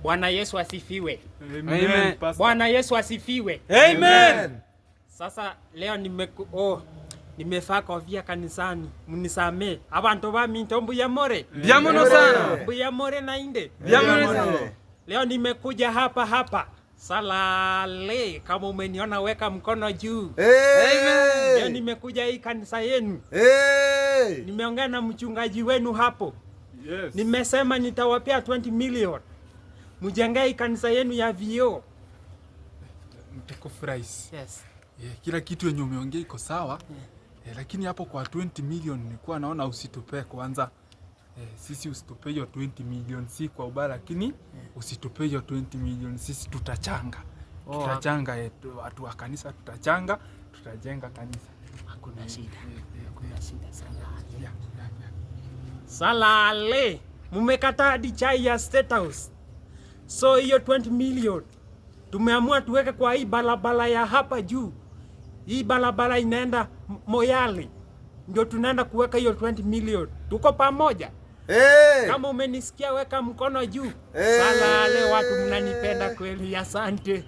Bwana Yesu asifiwe. Amen. Pastor. Bwana Yesu asifiwe. Amen. Sasa leo nimevaa kofia kanisani, mnisamee. Abantu baminto mbuya more. Byamuno sana. Mbuya more nainde. Byamuno sana. Leo nimekuja hapa hapa Salale, kama umeniona weka mkono juu. Amen. Leo nimekuja hii kanisa yenu, Hey! nimeongea na mchungaji wenu hapo. Yes. Nimesema nitawapea 20 million mjengee hii kanisa yenu ya vioo. Mtukufu Rais. Yes. Yeah, kila kitu yenye umeongea iko sawa. Yeah, lakini hapo kwa 20 million nilikuwa naona usitupee kwanza. Sisi usitupee hiyo 20 million, si kwa ubaya, lakini usitupee hiyo 20 million, sisi tutachanga. Oh, tutachanga watu wa kanisa tutachanga, tutajenga kanisa. Hakuna shida. Hakuna shida sana. Yeah. Salale, mumekataa hadi chai ya State House. So hiyo 20 million tumeamua tuweke kwa hii barabara ya hapa juu. Hii barabara inaenda Moyale, ndio tunaenda kuweka hiyo 20 million. Tuko pamoja? Hey! Kama umenisikia weka mkono juu. Hey! Salale, watu mnanipenda kweli, asante.